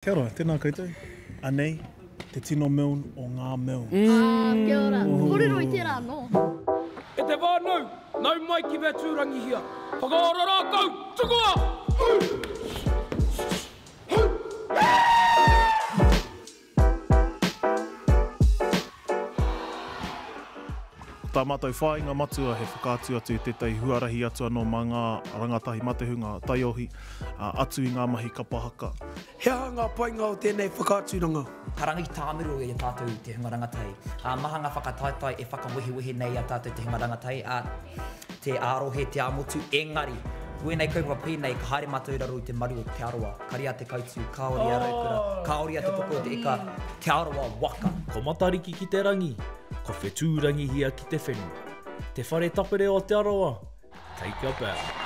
Kia ora, tēnā koutou. Anei te tino Milne o ngā Milnes. Ah, kia ora. Kōrero i tērā anō. E te whānau, nau mai ki Whetūrangihia. Whakaora rākau, tukua! Ko tā mātou whāinga matua he whakaatu atu i tētahi huarahi atu anō mā ngā rangatahi mā te hunga taiohi, atu i ngā mahi kapa haka. He aha ngā painga o tēnei whakaaturanga? Ka rangitāmiro i a tātou te hunga rangatahi. Ā, maha ngā whakataetae e whakawehewehe nei i a tātou te hunga rangatahi, ā, te ā-rohe, te ā-motu, engari, wēnei kaupapa pēnei, ka haere mātou i raro i te maru o Te Arawa, ka ria te kautū, kāore a Raukura, kāore a Te Puku o Te Ika, Te Arawa waka. Ko Matariki ki te rangi, ko Whetūrangihia ki te whenua. Te whare tapere o Te Arawa, take a bow.